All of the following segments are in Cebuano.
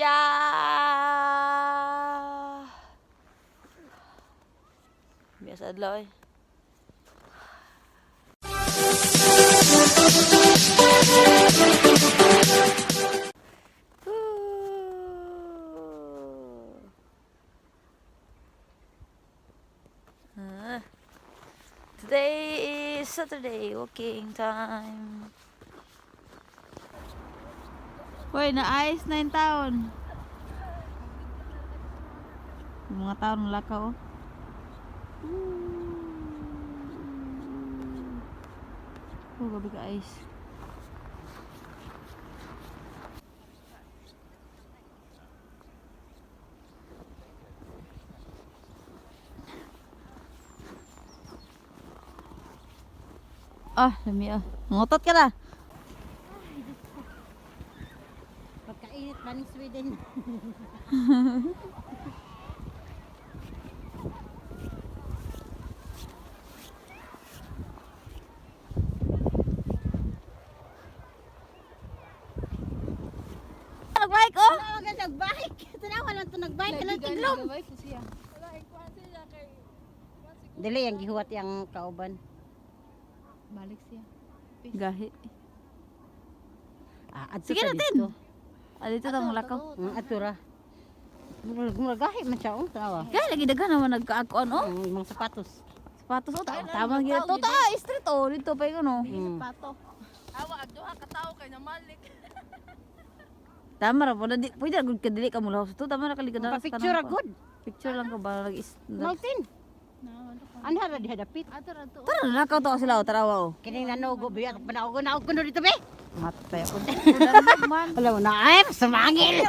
Yeah! Biasa adlaw eh. Woo! Ah. Today is Saturday, walking time. Hoy, na-ice na yung taon. Yung mga taon lakaw. Oh. Oh, gabi ka ice. Ah, lami ah. Ngotot ka na. Pagkainit ba ng Sweden? Nagbike oh. Tanawa ka nagbike. Tanawa lang to nagbike. Kanang tiglom. Dili ang gihuwat yang kauban. Balik siya. Gahi. Ah, adto Sige ta na, Tin. dito. Ah, dito tang lakaw. Ato ra. Murag murag gahi man siya oh, tanawa. Gahi lagi daghan naman nagkaakuan oh. Mga sapatos. Sapatos oh, tama tama gyud. To ta street oh, dito pa yun oh. Pato. Awa, ag duha ka tawo kay namalik. Tama ra po na di pwede ra gud ka dili ka mulaw sa to. Tama ra kaligad Pa picture ra good. Picture lang ko ba nag is. Maltin. Ano ra diha dapit? Ato ra to. Tara lakaw to sila oh, tarawa oh. Kining nanugo bi at panaog naog kuno dito be. Matay ako. Man. Alam mo na ay pasamangil.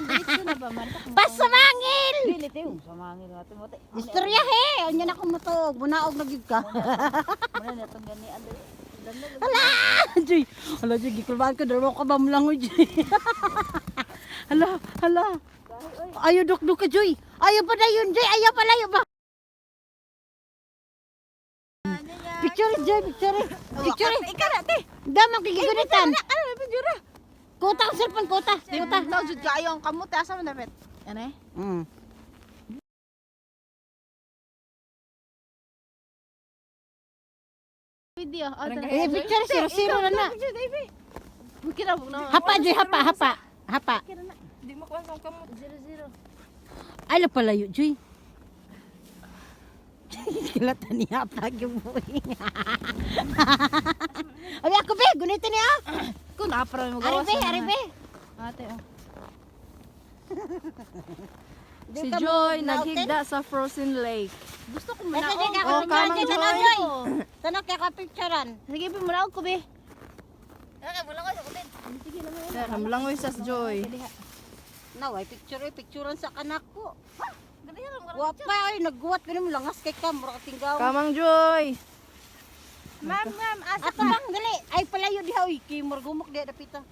Diretso na ba man? Pasamangil. Dili tayo samangil natin mo te. Istorya he, unya na ko motuog, bunaog na gyud ka. Muna na tong gani andali. Hala, Joy. Hala, Joy, gikulbaan ko dalawa ka ba mo Joy. Hala, hala. Ayaw dukduk ka, Joy. Ayaw pa na yun, Joy. Ayaw pa layo ba? Picture, Joy, picture. Picture. Ikaw na te. Damang gigigunitan. Ano may picture? Kota ang cellphone, kota. Kota. No, jud kaayo ang kamot asa man dapat. Ano eh? Video. Oh, tara. Eh, picture, zero, zero na na. Mukira na. Hapa, Joy, hapa, hapa. Hapa. Di mo kuha sa kamot. Zero zero. Ay, la palayo, Joy. Kilata niya, pag yung buhay. Abi, ako be, gunitin niya. Kun apra mo Ari gawas. be, ari be. Ate oh. Di Si ka Joy mo- naghigda sa frozen lake. Gusto ko Eh, manaog. sige, Oh, ako kamang picturean, tanaw, Joy. Joy. Tanaw, kaya ka picturean. Sige, bi manaog ko be. Kamlangoy sa Joy. Naway, picture, eh, picturean sa kanak ko. Wa pa, ay, nagguwat ko mo, langas kay ka, mura ka tinggaw. Kamang Joy. Ma'am, ma'am, asa Ato lang, dali. Ay, palayo diha, uy, kay murgumok diha, dapita.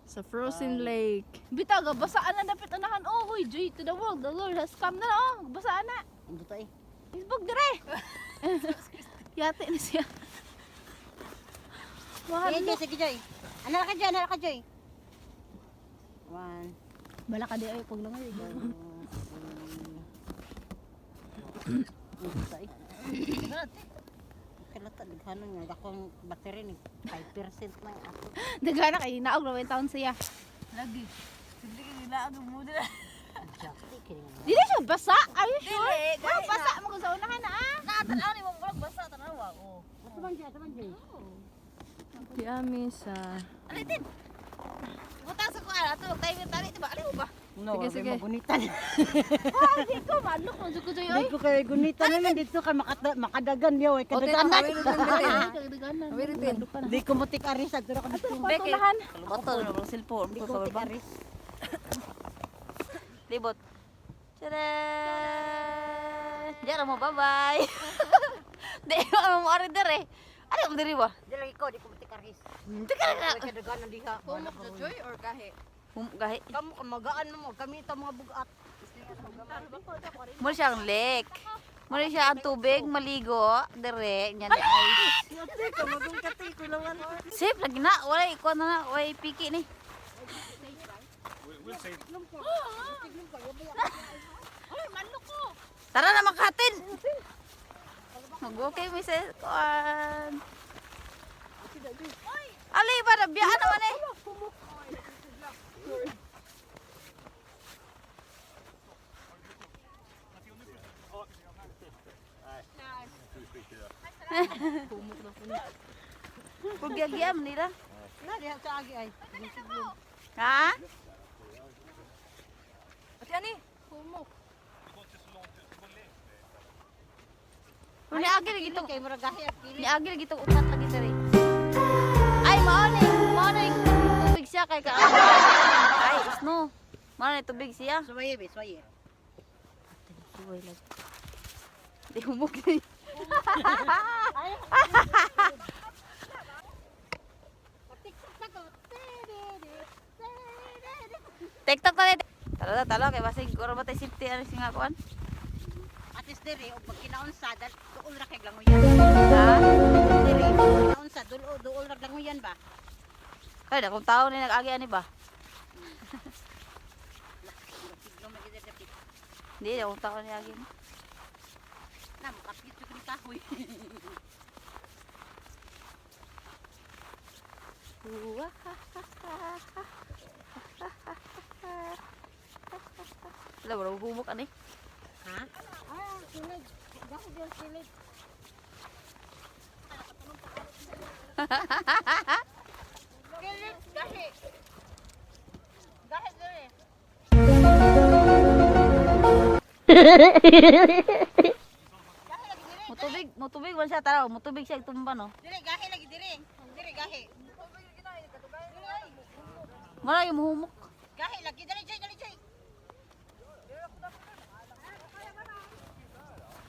Sa frozen lake. Bitaw ga basaan na dapat anahan oh huy joy to the world the Lord has come na oh basaan na. Ang buta eh. Facebook dire. Yate na siya. Mahal. Sige, Joy, sige, Joy. Ano ka, Joy, ano ka, Joy? One, Bala ka di ay pag langoy. two, three. Ang buta eh. Kilata, daghanon nga. Akong battery ni 5% lang ako. Dagana kay naog ra taon siya. Lagi. Sige ginaag mo dira. Exactly, kini nga. Dili siya basa. Are you sure? Dili, Wow, basa mo kung sa unahan na ah. Na tanaw ni mo murag basa tanawa oh. Ato man, Joy, ato man, Joy. Di ami sa Alitin. Butang sa kuan ato timer tali di ba? Ali mo ba? No, Sige, sige. Magunitan. Ah, di ko madlok mo jud ko joy oy. Di ko kayo gunitan naman dito kay makadagan niya, way kadaganan. Kadaganan. Awiritin. Di ko mutik aris adto ra ka dito. Patulahan. Bato na mo cellphone Di ko ko sa mutik baba. aris. Libot. Tada! Diyan mo bye-bye. Di mo ari dire. Ari mo dire ba? Di lagi ko di ko mutik aris. Hindi ka na. Way kadaganan diha. Humok sa Joy or kahi? Gahi. Kamo ka magaan mo kami ito mga bugat. Muna siya ang lake. Muna siya ang tubig, maligo, dire, niya ni ice. Safe lagi na, walay kuan na, walay piki ni. We'll see. Tara na makatin. Mag-okay mi sa kuan. Ali ba nabiyaan naman eh. Pugyagyam nila. Na diha sa agi ay. Ha? Ate ani? Humok. Ni agi lagi tong Kay murag gahi at ni agi lagi tong upat lagi diri. Ay mao ni, mao ni tubig siya kay ka. Ay, snow. Mao ni tubig siya. Suwaye be, suwaye. Suway lagi. Di humok ni. TikTok ta ni. Talo ta talo kay basig oro ba tay safety ano siya nga kuan? Atis diri og pag kinaunsa dal duol ra kay languyan. Ha? Diri kinaunsa duol duol ra languyan ba? Kay da kung tao ni nag-agi ani ba? Siglo magid dapit. Hindi, da kung tao ni agi. Na mukapit jud ni kahoy. Wala, wala humok ani. Ha? Ah, kilid. Gahi gyud kilid. Kilid gahi. Gahi diri. Mutubig, mutubig man siya tara, mutubig siya tumba no. Diri gahi lagi diri. Diri gahi. Mara yung muhumok. Gahi lagi dali joy dali joy.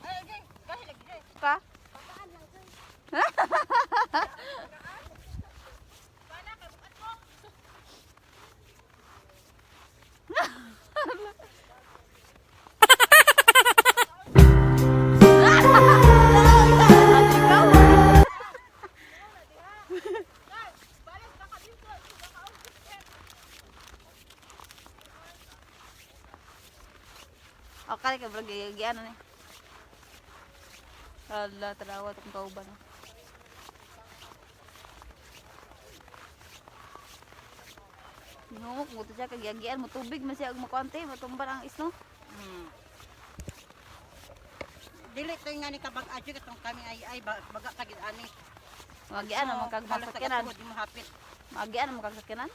Ay, joy. Gahi lagi joy. Ka? Okay, kay brag ano ni. Hala, tarawa tong kauban. Oh. Nihumok mo to siya kagyagian mo tubig man siya og makuante matumban ang isno. Dili tayo nga ni kabag adyo katong kami ay ay baga kagid ani. Magian ang Halos magkag masakyanan. taga-tuhod mo hapit. Magian ang magkagsakyanan.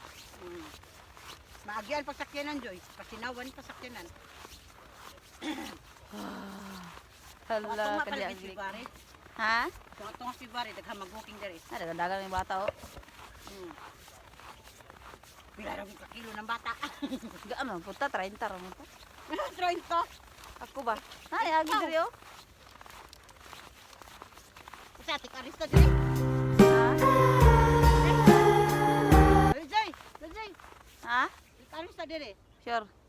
Maagian pagsakyanan joy. Pasinawan pasakyanan. Hala, Atong mapalagit kadiagli. February. Ha? Kung atong February daghang mag-walking diri. Ah, dagan-dagan yung bata oh. Pila ra ka kilo ng bata. Gaan man punta 30 ra man to. 30. Ako ba? Ay, agi diri oh. Usa tik arista diri. Ha? Dali joy. Dali joy. Ha? Tik arista diri. Sure.